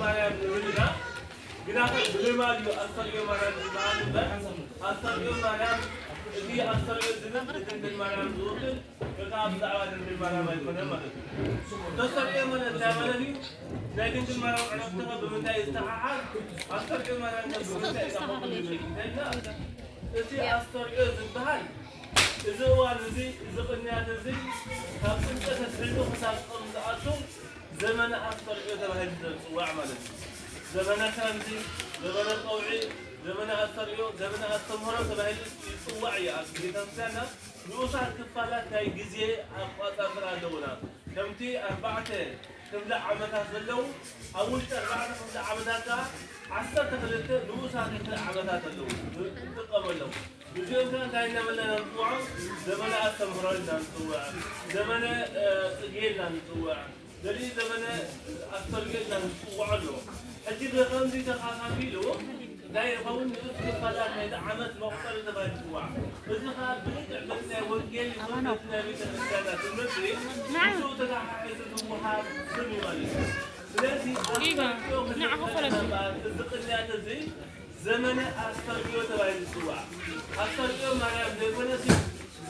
ማርያም ንብል ኢና። ግና ኸ ብልማድ እዩ ኣስተርእዮ ማርያም ዝበሃል እምበር፣ ኣስተርእዮ ማርያም፣ እቲ ኣስተርእዮ ዝብል ንድንግል ማርያም ዝውክል ወይ ከዓ ብዛዕባ ድንግል ማርያም ኣይኮነን ማለት እዩ። ተስተርእዮ ማለት እንታይ ማለት እዩ? ናይ ድንግል ማርያም ዕረፍቲ ኸ ብምንታይ ይስተሓሓዝ? ኣስተርእዮ ማርያም ከ ብምንታይ እዩ? እንታይ ኢልና? እቲ ኣስተርእዮ ዝበሃል እዚ እዋን እዚ፣ እዚ ቅንያት እዚ ካብ ጥምቀት ኣትሒዙ ክሳብ ጾም ዝኣቱ ዘመነ ኣስተርእዮ ተባሂሉ ዝጽዋዕ ማለት እዩ። ዘመነ ክረምቲ፣ ዘመነ ቀውዒ፣ ዘመነ ኣስተርእዮ፣ ዘመነ ኣስተምህሮ ተባሂሉ ይጽዋዕ እዩ። ኣብ ቤተክርስትያንና ንኡሳት ክፋላት ናይ ግዜ ኣቋጻጽራ ኣለውና። ከምቲ ኣርባዕተ ክፍለ ዓመታት ዘለዉ፣ ኣብ ውሽጢ ኣርባዕተ ክፍለ ዓመታት ከኣ ዓሰርተ ክልተ ንኡሳት ክፍለ ዓመታት ኣለዉ። ንጥቀመሎም። እዚኦም ከ እንታይ እናበልና ኢና ንፅውዖም? ዘመነ ኣስተምህሮ ኢልና ንፅውዕ፣ ዘመነ፣ እ፣ ፅጌ ኢልና ንፅውዕ፣ ገሊኡ ዘመነ ኣስተርእዮ ኢልና ንፅውዖ ኣለዎ። ሕጂ ብኸምዚ ተኻፋፊሉ እንታይ ይኸውን? ንኡስ ክፋላት ናይቲ ዓመት መቑፀሪ ተባሂሉ ይፅዋዕ። እዚ ኸኣ ብልክዕ በቲ ናይ ወንጌል ይኹን በቲ ናይ ቤተ ክርስቲያና ትምህርቲ ምስኡ ተተሓሒዙ ዝወሃብ ስም እዩ ማለት እዩ። ስለዚ ኣስተርእዮ ክንብል ከለና እምበኣር እዚ ቅንያት እዚ ዘመነ ኣስተርእዮ ተባሂሉ ይጽዋዕ። ኣስተርእዮ ማርያም ዘይኮነሲ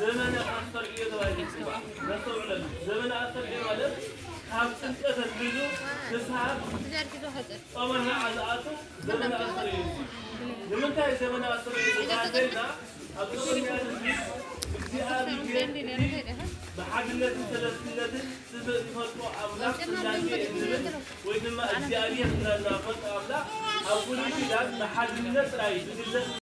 ዘመነ ኣስተርእዮ ተባሂሉ ይጽዋዕ። ነስተውዕለሉ። ዘመነ ኣስተርእዮ ማለት ካብ ጥምቀት ኣትሒዙ ክሳብ ጾመ ኣርብዓ ዝኣቱ ዘመነ ኣስተርእዮ ይጽዋዕ። ንምንታይ ዘመነ ኣስተርእዮ ዝበሃል? ኣብ ቅድሚያ እዚ እግዚኣብሔር ብሓድነትን ሰለስትነትን ስም ዝፈልጦ ኣምላኽ ስላሴ እንብል ወይ ድማ እግዚኣብሔር እናልና ንፈልጦ ኣምላኽ ኣብ ብሉይ ኪዳን ብሓድነት ጥራይ ዝግለጽ